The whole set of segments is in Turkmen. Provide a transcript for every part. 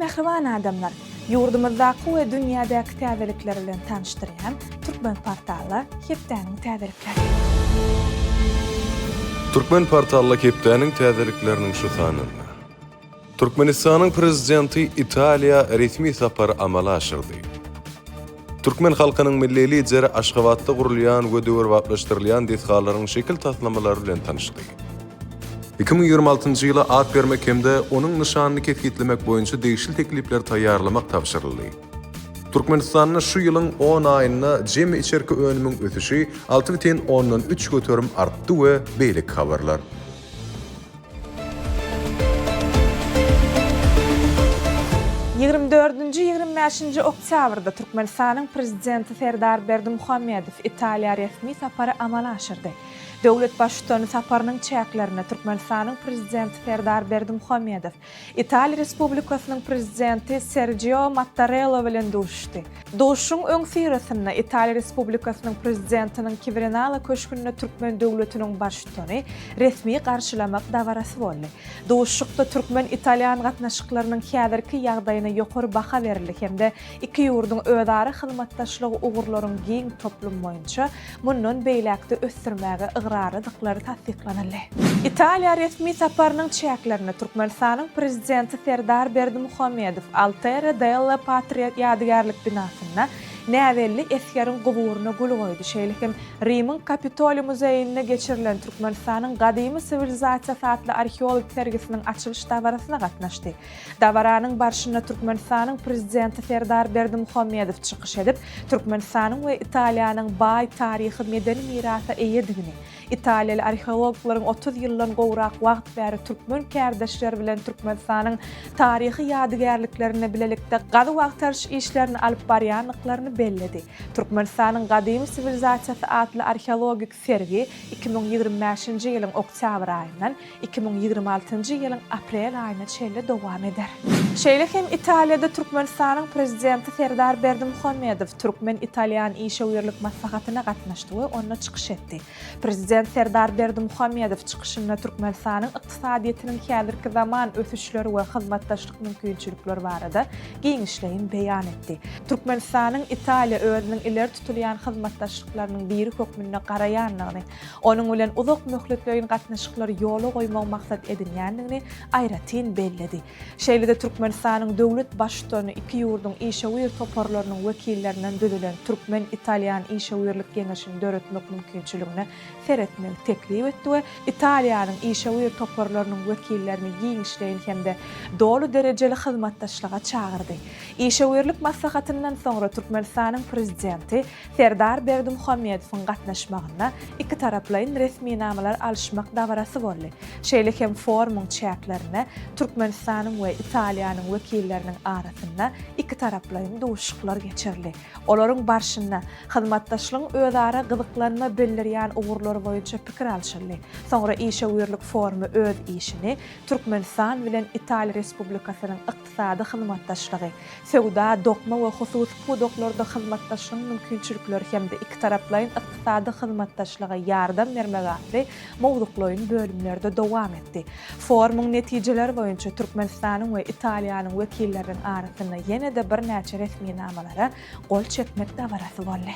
mähriban adamlar! Ýurdumyzdaky we dünýädäki täzelikler bilen tanyşdyrýan Türkmenportala hepdäniň täzelikleri. Türkmenportala hepdäniň täzelikleriniň şu sanynda. Türkmenistanyň Prezidenti Italiýa resmi sapary amala aşyrdy. Türkmen halkynyň Milli Lideri Aşgabatda gurulýan we döwrebaplaşdyrylýan desgalaryň şekil taslamalary bilen tanyşdy. 2026-njy ýyla at bermek hem-de onuň nyşanyny kesgitlemek boýunça degişli teklipleri taýýarlamak tabşyryldy. Türkmenistanda şu ýylyň on aýynda jemi içerki önümiň ösüşi 6,3 göterim artdy we beýleki habarlar. 24-nji, 25-nji oktýabrda Türkmenistanyň Prezidenti Serdar Berdimuhamedow Italiýa resmi sapary amala aşyrdy. Döwlet Baştutany saparynyň çäklerinde Türkmenistanyň Prezidenti Serdar Berdimuhamedow Italiýa Respublikasynyň Prezidenti Serjio Mattarello bilen duşuşdy. Duşuşygyň öňüsyrasynda Italiýa Respublikasynyň Prezidentiniň Kiwrinala köşgünde türkmen döwletiniň Baştutany resmi garşylamak dabarasy boldy. Duşuşykda türkmen-italýan gatnaşyklarynyň häzirki ýagdaýyna ýokary baha berildi hem-de iki ýurduň özara hyzmatdaşlygy ugurlaryň giň toplumy boýunça mundan beýläk-de ösdürmäge ygrarlydyklary tassyklanyldy. Italiýa resmi saparynyň çäklerinde Türkmenistanyň Prezidenti Serdar Berdimuhamedow Altare della Patria ýadygärlik binasynda näbelli esgeriň guburyna gül goýdy, şeýle hem Rimiň Kapitoliý muzeýinde geçirilen Türkmenistanyň gadymy siwilizasiýasy atly arheologik sergisiniň açylyş dabarasyna gatnaşdy. Dabaranyň barşynda Türkmenistanyň Prezidenti Serdar Berdimuhamedow çykyş edip, Türkmenistanyň we Italiýanyň baý taryhy-medeni mirasa eýedigini, italiýaly arheologlaryň 30 ýyldan gowrak wagt bäri türkmen kärdeşleri bilen Türkmenistanyň taryhy ýadygärliklerinde bilelikde gazuw-agtaryş işlerini alyp barýandyklaryny belledi. Türkmenistanyň gadymy siwilizasiýasy atly arheologik sergi 2025-nji ýylyň oktýabr aýyndan 2026-njy ýylyň aprel aýyna çenli dowam eder. Şeýle hem Italiýada Türkmenistanyň Prezidenti Serdar Berdimuhamedow türkmen-italýan işewürlik maslahatyna gatnaşdy we onda çykyş etdi. Prezident Serdar Berdimuhamedow çykyşynda Türkmenistanyň ykdysadyýetiniň häzirki zaman ösüşleri we hyzmatdaşlyk mümkinçilikleri barada giňişleýin beýan etdi. Türkmenistanyň Italiýa özüniň ileri tutulýan hyzmatdaşlyklarynyň biri hökmünde garaýandygyny, onuň bilen uzak möhletleýin gatnaşyklary ýola goýmagy maksat edinýändigini aýratyn belledi. Şeýle-de Türkmenistanyň döwlet Baştutany iki ýurduň işewür toparlarynyň wekillerinden düzülen türkmen-italýan işewürlik geňeşini döretmek mümkinçiligine seretmegi teklip etdi we Italiýanyň işewür toparlarynyň wekillerini giňişleýin hem-de doly derejeli hyzmatdaşlyga çagyrdy. Işewürlik maslahatyndan soňra Türkmenistanyň Prezidenti Serdar Berdimuhamedowyň gatnaşmagynda ikitaraplaýyn resminamalar alyşmak dabarasy boldy. Şeýle hem forumyň çäklerinde Türkmenistanyň we Italiýanyň wekilleriniň arasynda ikitaraplaýyn duşuşyklar geçirildi. Olaryň barşynda hyzmatdaşlygyň özara gyzyklanma bildirýän ugurlary boýunça pikir alşyldy. Soňra işewürlik forumy öz işini Türkmenistan bilen Italiýa Respublikasynyň ykdysady hyzmatdaşlygy, söwda, dokma we hususy pudaklarda hyzmatdaşlygyň mümkinçilikleri hem-de ikitaraplaýyn ykdysady hyzmatdaşlyga ýardam bermek atly mowzuklaýyn bölümlerde dowam etdi. Forumyň netijeleri boýunça Türkmenistanyň we Italiýanyň wekilleriniň arasynda ýene-de birnäçe resminamalara gol çekmek dabarasy boldy.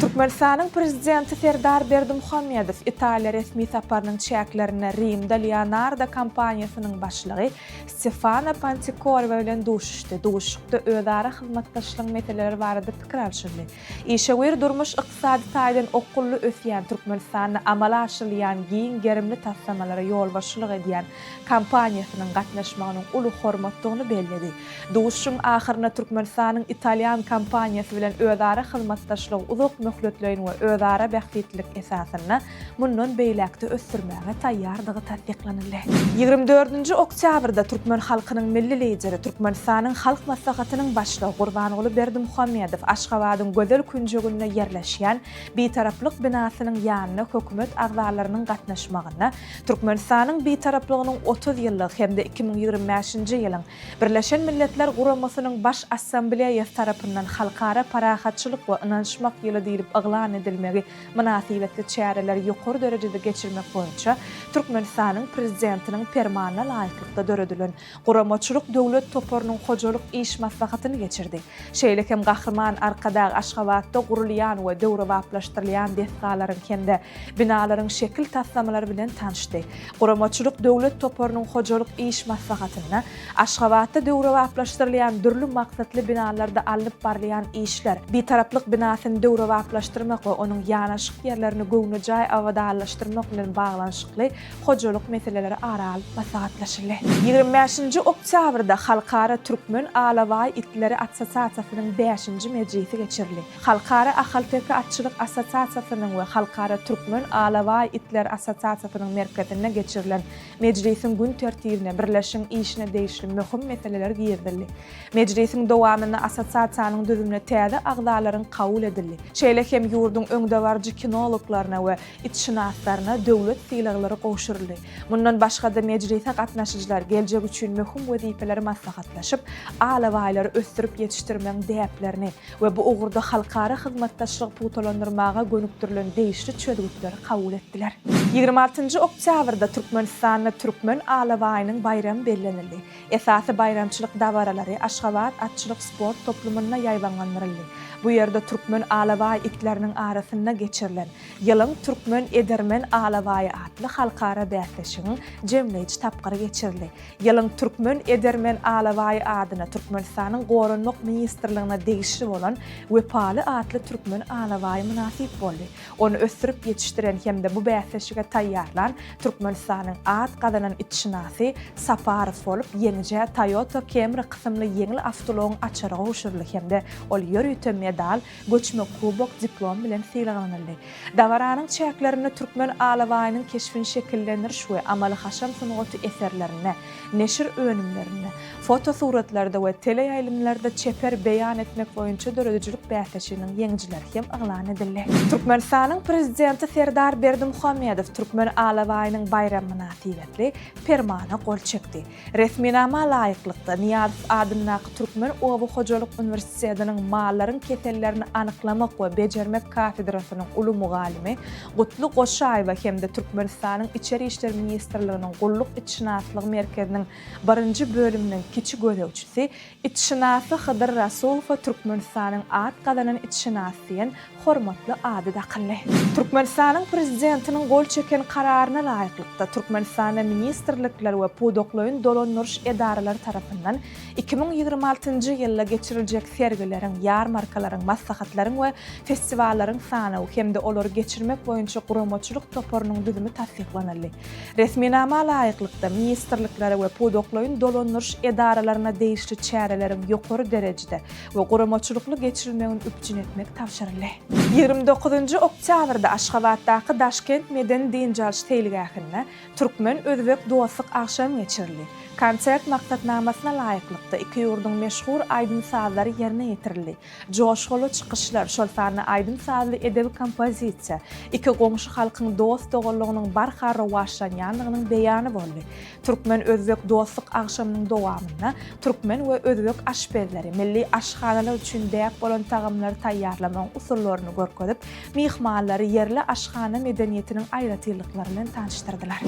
Türkmenistanyň Prezidenti Serdar Berdimuhamedow Italiýa resmi saparynyň çäklerinde Rimde Leonardo kompaniýasynyň başlygy Stefano Pontecorvo bilen duşuşdy. Duşuşykda özara hyzmatdaşlygyň meseleleri barada pikir alşyldy. Işewür durmuş-ykdysady taýdan okgunly ösýän Türkmenistanda amala aşyrylýan giň gerimli taslamalara ýolbaşçylyk edýän kompaniýasynyň gatnaşmagynyň uly hormatdygyny belledi. Duşuşygyň ahyrynda Türkmenistanyň italýan kompaniýasy bilen özara hyzmatdaşlygy uzak möhletleýin we özara bähbitlilik esasynda mundan beýläk-de ösdürmäge taýýardygy tassyklanyldy. 24-nji oktýabrda türkmen halkynyň Milli Lideri, Türkmenistanyň Halk Maslahatynyň Başlygy Gurbanguly Berdimuhamedow Aşgabadyň gözel künjeginde ýerleşýän Bitaraplyk binasynyň ýanynda hökümet agzalarynyň gatnaşmagynda Türkmenistanyň Bitaraplygynyň 30 ýyllygy hem-de 2025-nji ýylyň Birleşen Milletler Guramasynyň Baş Assambleýasy tarapyndan Halkara parahatçylyk we ynanyşmak ýyly diýlip. diýlip yglan edilmegi mynasybetli çäreleri ýokary derejede geçirmek boýunça Türkmenistanyň Prezidentiniň Permanyna laýyklykda döredilen Guramaçylyk döwlet toparynyň hojalyk iş maslahatyny geçirdi. Şeýle hem Gahryman Arkadag Aşgabatda gurulýan we döwrebaplaşdyrylýan desgalaryň hem-de binalaryň şekil taslamalary bilen tanyşdy. Guramaçylyk döwlet toparynyň hojalyk iş maslahatynda Aşgabatda döwrebaplaşdyrylýan dürli maksatly binalarda alnyp barylýan işler, Bitaraplyk binasyny döwrebaplaşdyrmak we onuň ýanaşyk ýerlerini göwnejaý abadanlaşdyrmak bilen baglanyşykly hojalyk meseleleri ara alyp maslahatlaşyldy. 25-nji oktýabrda Halkara türkmen alabaý itleri assosiasiýasynyň bäşinji mejlisi geçirildi. Halkara ahalteke atçylyk assosiasiýasynyň we Halkara türkmen alabaý itleri assosiasiýasynyň merkezinde geçirilen mejlisiň gün tertibine birleşigiň işine degişli möhüm meseleler girizildi. Mejlisiň dowamynda assosiasiýanyň düzümine täze agzalaryň kabul edildi. Şeýle hem ýurduň öňdebaryjy kinologlaryna we itşynaslaryna döwlet sylaglary gowşuryldy. Mundan başga-da mejlise gatnaşyjylar geljek üçin möhüm wezipeleri maslahatlaşyp, alabaýlary ösdürip ýetişdirmegiň däplerini we bu ugurda halkara hyzmatdaşlygy pugtalandyrmaga gönükdirilen degişli çözgütleri kabul etdiler. 26 njy oktýabrda Türkmenistanda Türkmen alabaýynyň baýramy bellenildi. Esasy baýramçylyk dabaralary Aşgabat atçylyk sport toplumynda ýaýbaňlandyryldy. Bu ýerde türkmen alabaý itleriniň arasynda geçirilen Ýylyň türkmen edermen alabaýy atly halkara bäsleşigiň jemleýji tapgyry geçirildi. Ýylyň türkmen edermen alabaýy adyna Türkmenistanyň Goranmak ministrligine degişli bolan Wepaly atly türkmen alabaýy mynasyp boldy. Ony ösdürip ýetişdiren hem-de bu bäsleşige taýýarlan Türkmenistanyň at gazanan itşynasy Saparow bolup, ýeňijä Toyota Camry kysymly ýeňil awtoulagyň açary gowşuryldy hem-de ol ýörite medal, göçme kubok, diplom bilen sylaglanyldy. Dabaranyň çäklerinde türkmen alabaýynyň keşbini şekillendiriş we amaly-haşam sungaty eserlerinde, neşir önümlerinde, fotosuratlarda we teleýaýlymlarda çeper beýan etmek boýunça döredijilik bäsleşiginiň ýeňijileri hem yglan edildi. Türkmenistanyň Prezidenti Serdar Berdimuhamedow Türkmen alabaýynyň baýramy mynasybetli Permana gol çekdi. Resminama laýyklykda, Nyýazow adyndaky Türkmen oba hojalyk uniwersitetiniň mallaryň kesellerini anyklamak we bejermek kafedrasynyň uly mugallymy Gutly Goşaýewa hem-de Türkmenistanyň Içeri işler ministrliginiň gulluk itşynaslygy merkeziniň birinji bölüminiň kiçi gözegçisi, itşynasy Hydyr Rasulowa Türkmenistanyň at gazanan itşynasy diýen hormatly ady dakyldy. Türkmenistanyň Prezidentiniň gol çeken Kararyna laýyklykda, Türkmenistanda ministrlikler we pudaklaýyn dolandyryş edaralary tarapyndan 2026-njy ýylda geçiriljek sergileriň, ýarmarkalaryň, maslahatlaryň we festiwallaryň sanawy hem-de olary geçirmek boýunça guramaçylyk toparynyň düzümi tassyklanyldy. Resminama laýyklykda, ministrliklere we pudaklaýyn dolandyryş edaralaryna degişli çäreleriň ýokary derejede we guramaçylykly geçirilmegini üpjün etmek tabşyryldy. 29-njy oktýabrda Aşgabatdaky Daşkent medeni-dynç alyş seýilgähinde türkmen-özbek dostluk agşamy geçirildi. Konsert maksatnamasyna laýyklykda, iki ýurduň meşhur aýdym-sazlary ýerine ýetirildi. Joşguly çykyşlar, şol sanda aýdym-sazly edebi kompozisiýa, iki goňşy halkyň dost-doganlygynyň barha rowaçlanýandygynyň beýany boldy. Türkmen-özbek dostluk agşamynyň dowamynda türkmen we özbek aşpezleri milli aşhanalar üçin däp bolan tagamlary taýýarlamagyň usullaryny görkezip, myhmanlary ýerli aşhana medeniýetiniň aýratynlyklary bilen tanyşdyrdylar.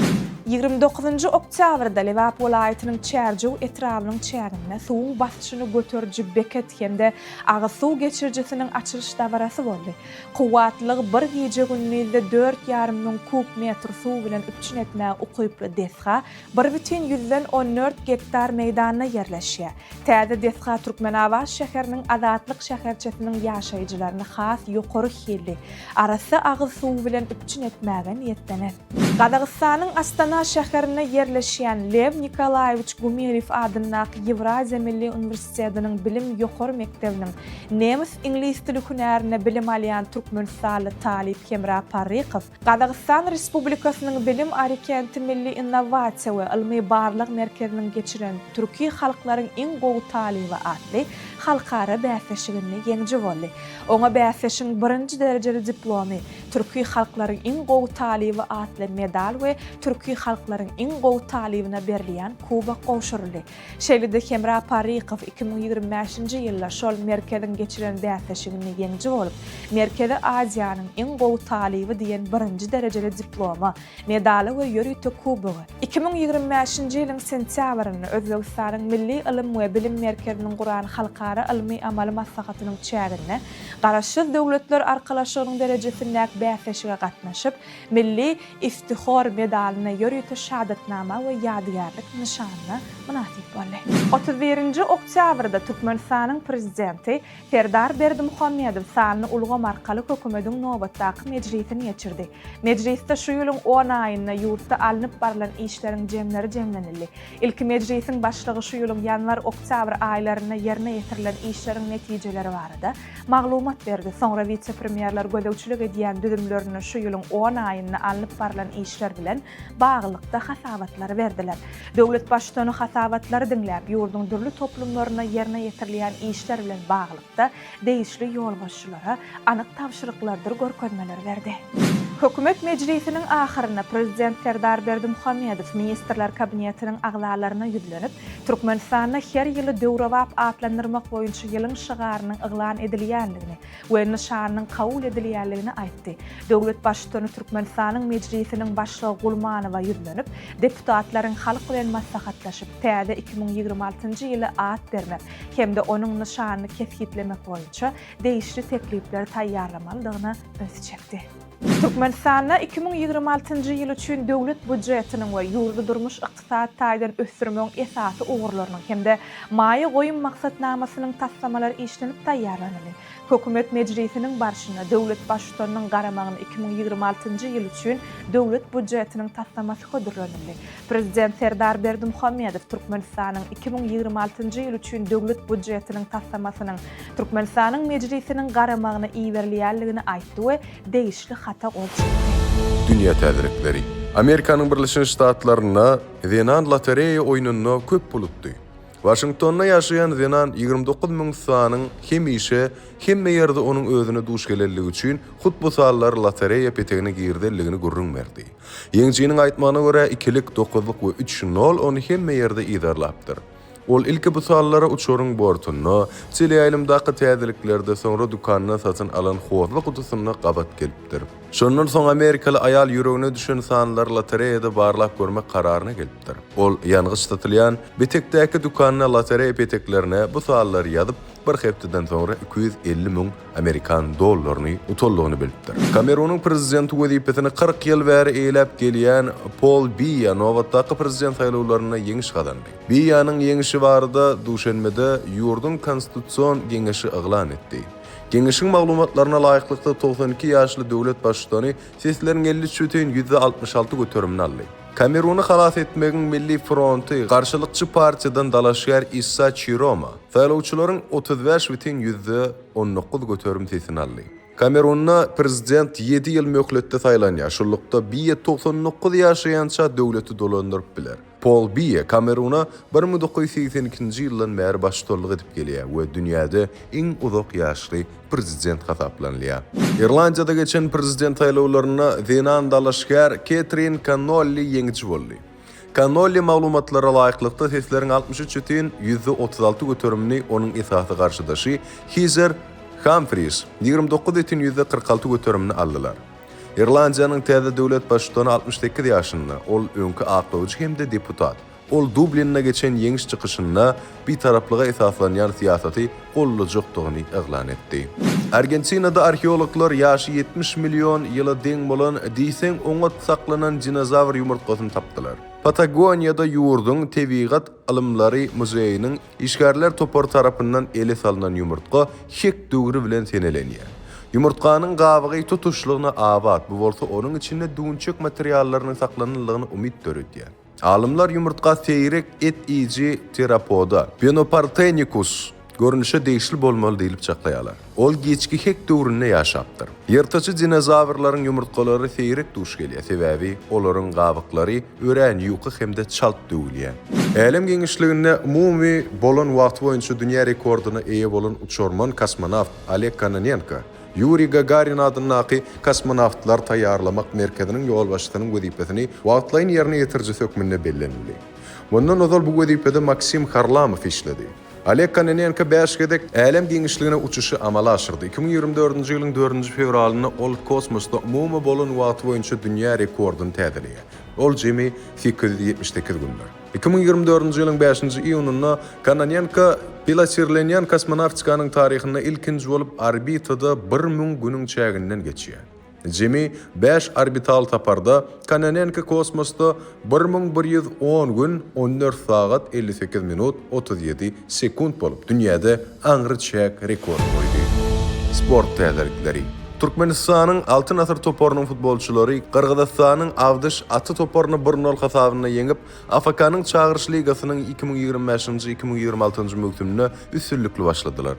29-njy oktýabrda Lebap welaýatynyň Çärjew etrabynyň çäginde suwuň basyşyny göteriji beket hem-de agyz suw geçirijisiniň açylyş dabarasy boldy. Kuwwatlylygy bir gije-gündizde dört ýarym müň kub metr suw bilen üpjün etmäge ukyply desga bir bütin ýüzden on dört gektar meýdanda ýerleşýär. Täze desga Türkmenabat şäheriniň Azatlyk şäherçesiniň ýaşaýjylaryny has ýokary hilli, arassa agyz suwy bilen üpjün etmäge niýetlenen. Gazagystanyň Astana şäherinde ýerleşýän Lew Nikolaýewiç Gumilew adyndaky Ýewraziýa milli uniwersitetiniň bilim ýokary mekdebiniň nemes-iňlis dili hünärinde bilim alýan türkmenistanly talyp Hemra Parrykow Gazagystan Respublikasynyň Bilim Arikenti milli innowasiýa we ylmy-barlag merkeziniň geçiren Türki halklaryň iň gowy talyby atly. halkara bäsleşiginde ýeňiji boldy. Oňa bäsleşigiň birinji derejeli diplomy, Türki halklaryň iň gowy talyby atly medal we türki halklaryň iň gowy talybyna berilýän kubok gowşuryldy. Şeýle-de Hemra Parykow 2025-nji ýylda şol merkeziň geçiren bäsleşiginde ýeňiji bolup, Merkezi Aziýanyň iň gowy talyby diýen birinji derejeli diploma, medala we ýörite kuboga, 2025-nji ýylyň sentýabrynda Özbegistanyň Milli ylym we bilim merkeziniň guran halkara ylmy-amaly maslahatynyň çäginde Garaşsyz Döwletler Arkalaşygynyň derejesindäki bäsleşige gatnaşyp, Milli Iftihor medalyna, ýörite şahadatnama we ýadygärlik nyşanyna mynasyp boldy. 31-nji oktýabrda Türkmenistanyň Prezidenti Serdar Berdimuhamedow sanly ulgam arkaly Hökümediň nobatdaky mejlisini geçirdi. Mejlisde şu ýylyň on aýynda ýurtda alnyp barlan işleriň jemleri jemlenildi. Ilki mejlisiň başlygy şu ýylyň ýanwar-oktýabr aýlarynda ýerine ýetirilen işleriň netijeleri barada maglumat berdi. Soňra wise-premýerler gözegçilik edýän düzümlerinde şu ýylyň on aýynda alnyp barlan işler bilen baglylykda hasabatlary berdiler. Döwlet Baştutany hasabatlary diňläp, ýurduň dürli toplumlarynda ýerine ýetirilýän işler bilen baglylykda degişli ýolbaşçylara anyk tabşyryklardyr görkezmeleri berdi. Hökümet mejlisiniň ahyrynda Prezident Serdar Berdimuhamedow Ministrler Kabinetiniň agzalaryna ýüzlenip, Türkmenistanda her ýyly döwrebap atlandyrmak boýunça ýylyň şygarynyň yglan edilýändigini we nyşanynyň kabul edilýändigini aýtdy. Döwlet Baştutany Türkmenistanyň Mejlisiniň Başlygy Gulmanowa ýüzlenip, deputatlaryň halk bilen maslahatlaşyp, täze 2026-njy ýyly at bermek hem-de onuň nyşanyny kesgitlemek boýunça degişli teklipleri taýýarlamalydygyna ünsi çekdi. Türkmenistanda 2026-njy ýyl üçin döwlet býujetiniň we ýurdy durmuş-ykdysady taýdan ösdürmegiň esasy ugurlarynyň hem-de maýa goýum maksatnamasynyň taslamalary işlenip taýýarlanyldy. Hökümet mejlisiniň barşynda döwlet Baştutanynyň garamagyna 2026-njy ýyl üçin döwlet býujetiniň taslamasy hödürlenildi. Prezident Serdar Berdimuhamedow Türkmenistanyň 2026-njy ýyl üçin döwlet býujetiniň taslamasynyň Türkmenistanyň Mejlisiniň garamagyna iberilýändigini aýtdy we degişli hata gol çekdi. Dünýä täzelikleri. Amerikanyň Birleşen Ştatlarynda zenan lotereýa oýnunda köp pul utdy. Waşingtonda ýaşaýan zenan 29 müň sanyň hemişe, hemme ýerde onuň özüne duş gelenligi üçin hut bu sanlar lotereýa petegine girizenligini gürrüň berdi. Ýeňijiniň aýtmagyna görä, ikilik, dokuzlyk we üç nol ony hemme ýerde yzarlapdyr. Ol ilki bu sanlara uçaryň bortunda, teleýaýlymdaky täzeliklerde, soňra dükandan satyn alan hozly gutusynda gabat gelipdir. Şondan soň amerikaly aýal ýüregine düşen sanlary lotereýada barlap görmek kararyna gelipdir. Ol ýangyç satylýan Bitekdäki dükanda lotereýa peteklerine bu sanlary ýazyp, bir hepdeden soňra 250 müň amerikan dollaryny utandygyny bilipdir. Kamerunyň prezidenti wezipesini 40 ýyl bäri eýeläp gelýän Pol Biýa nobatdaky prezident saýlawlarynda ýeňiş gazandy. Biýanyň ýeňişi barada duşenbede ýurduň Konstitusion geňeşi yglan etdi. Geňeşiň maglumatlaryna laýyklykda, 92 ýaşly döwlet baştutany sesleriň 53 bütin 66 göterimini aldy. Kameruny halas etmegiň milli fronty garşylykçy partiýadan dalaşgär Issa Çiroma saýlawçylaryň 35 bütin 19% sesini aldy. Kamerunda prezident ýedi ýyl möhletde saýlanýar, şunlukda Biýa 99 ýaşaýança döwleti dolandyryp biler. Pol Biýa Kameruna 1982-nji ýyldan bäri baştutanlyk edip gelýär we dünýäde iň uzak ýaşly prezident hasaplanylýar. Irlandiýada geçen prezident saýlawlarynda zenan dalaşgär Ketrin Konnolli ýeňiji boldy. Konnolli maglumatlara laýyklykda sesleriň 63 bütin 36 göterimini onuň esasy garşydaşy Hizer Hamfris 29 bütin 46 göterimini aldylar. Irlandiýanyň täze döwlet baştutany 68 ýaşynda, ol öňki aklawjy hem-de deputat. Ol Dublinde geçen ýeňiş çykyşynda bitaraplyga esaslanýan syýasaty goldajakdygyny yglan etdi. Argentinada arheologlar ýaşy 70 million ýyla deň bolan diýseň oňat saklanan dinozawr ýumurtgasyny tapdylar. Patagoniýada ýurduň Tebigat ylymlary muzeýiniň işgärler topary tarapyndan ele salnan ýumurtga hek döwri bilen senelenýär. Ýumurtganyň gabygy tutuşlygyna abat, bu bolsa onuň içinde düwünçek materiallarynyň saklananlygyna umyt döredýär. Alymlar ýumurtga seýrek et iýiji terapoda, Benopartenicus, görnüşe degişli bolmaly diýlip çaklaýarlar. Ol giçki hek döwründe ýaşapdyr. Ýyrtyjy dinozawrlaryň ýumurtgalary seýrek duş gelýär, sebäbi olaryň gabyklary örän ýuka hem-de çalt döwülýär. Älem giňişliginde umumy bolan wagty boýunça dünýä rekordyna eýe bolan uçarman kosmonawt Oleg Kononenko Ýuriý Gagarin adyndaky kosmonawtlary taýýarlamak merkeziniň ýolbaşçysynyň wezipesini wagtlaýyn ýerine ýetirijisi hökmünde bellenildi. Mundan ozal bu wezipede Maksim Harlamow işledi. Oleg Kononenko bäş gezek älem giňişligine uçuşy amala aşyrdy. 2024-nji ýylyň dördünji fewralynda ol kosmosda umumy bolan wagty boýunça dünýä rekordyny täzeleýär. Ol jemi 878 gündür. 2024-nji ýylyň bäşinji iýunynda Kononenko pilotirlenýän kosmonawtikanyň taryhynda ilkinji bolup orbitada 1000 günüň çäginden geçýär. Jemi bäş orbital saparda Kononenko kosmosda 1110 gün 14 sagat 58 minut 37 sekunt bolup, dünýäde aňry çäk rekord goýdy. Sport täzelikleri. Türkmenistanyň Altyn asyr toparynyň futbolçylary Gyrgyzystanyň Awdyş Aty toparyny bir nol hasabynda ýeňip, AFK-nyň Çagyryş ligasynyň 2025-nji, 2026-njy möwsümine üstünlikli başladylar.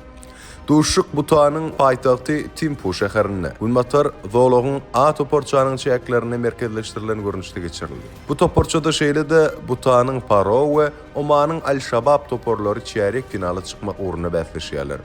Duşuşyk Butanyň paýtagty Timpu şäherinde, Günbatar zolagyň A toparçanyň çäklerinde merkezleşdirilen görnüşde geçirildi. Bu toparçada şeýle-de Butanyň Paro we Omanyň Al-Şabab toparlary çärýek finala çykmak ugrunda bäsleşýärler.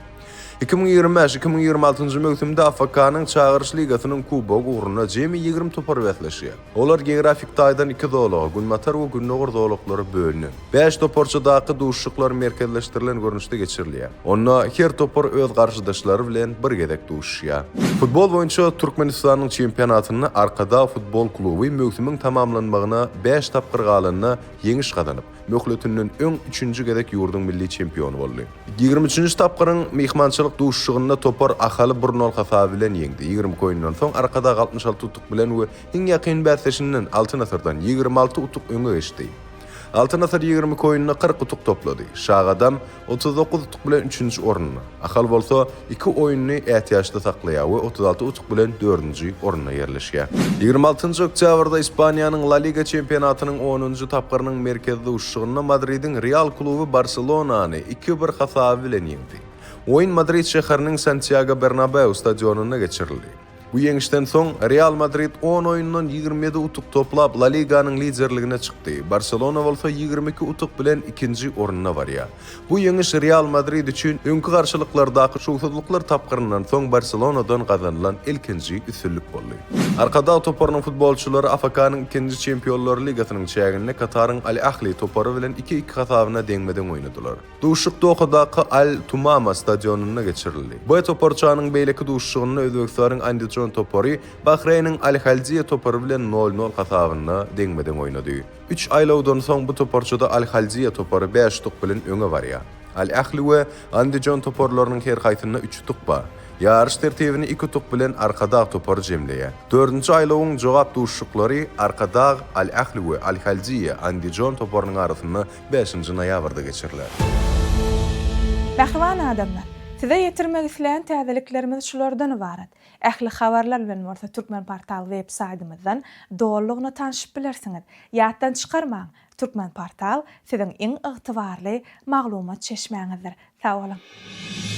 2025, 2026-njy möwsümde AFK-nyň Çagyryş ligasynyň kubogy ugrunda jemi 20 topar bäsleşýär. Olar geografik taýdan iki zolaga, Günbatar we Gündogar zolaklara bölünen. Bäş toparçadaky duşuşyklar merkezleşdirilen görnüşde geçirilýär. Onda her topar öz garşydaşlary bilen bir gezek duşuşýar. Futbol boýunça Türkmenistanyň çempionatynda Arkadag futbol kluby möwsümiň tamamlanmagyna bäş tapgyr galanda ýeňiş gazanyp, möhletinden öň üçünji gezek ýurduň milli çempiony boldy. 23-nji tapgyryň myhmançylyk duşuşygynda topar Ahaly bir nol hasaby bilen ýeňdi. 22 oýundan soň Arkadag 66 utuk bilen we iň ýakyn bäsdeşinden Altyn asyrdan 26 utuk öňe geçdi. Altyn asyr 22 oýunda 40 utuk toplady. Şagadam 39 utuk bilen üçünji orunda. Ahal bolsa iki oýnuny ätiýaçda saklaýar we 36 utuk bilen dördünji orunda ýerleşýär. 26-njy oktýabrda Ispaniýanyň La Liga çempionatynyň onunjy tapgyrynyň merkezi duşuşygynda Madridiň Real kluby Barselonany iki bir hasaby bilen ýeňdi. Oýun Madrid şäheriniň Santýago Bernabeu stadionynda geçirildi. Bu ýeňişden soň, Real Madrid on oýundan 27 utuk toplap, La Liganyň liderligine çykdy. Barselona bolsa 22 utuk bilen ikinji orunda barýar. Bu ýeňiş Real Madrid üçin öňki garşylyklardaky şowsuzlyklar tapgyryndan soň Barselonadan gazanylan ilkinji üstünlik boldy. Arkadag toparynyň futbolçylary AFK-nyň ikinji Çempionlar ligasynyň çäginde Kataryň Al-Ahli topary bilen iki-iki hasabyna deňme-deň oýnadylar. Duşuşyk Dohadaky Al Tumama stadionynda geçirildi. B toparçanyň beýleki duşuşygynda Özbegistanyň Andijon topary Bahreýniň Al Haldiýa topary bilen nol-nol hasabynda deňme-deň oýnady. Üç aýlawdan soň bu toparçada Al Haldiýa topary bäş utuk bilen öňe barýar. Al Ahli we Andijon toparlarynyň her haýsynda üç utuk bar. Ýaryş tertibini iki utuk bilen Arkadag topary jemleýär. Dördünji aýlawyň jogap duşuşyklary Arkadag, Al Ahli we Al Haldiýa, Andijon toparynyň arasynda bäşinji noýabrda geçiriler. Mähriban adamlar! Size ýetirmek isleýän täzeliklerimiz şulardan ybarat. Ähli habarlar bilen bolsa Türkmenportal web saýtymyzdan dolulygyna tanşyp bilersiňiz. Ýatdan çykarmaň, Türkmenportal siziň iň ygtybarly maglumat çeşmäňizdir. Sag boluň!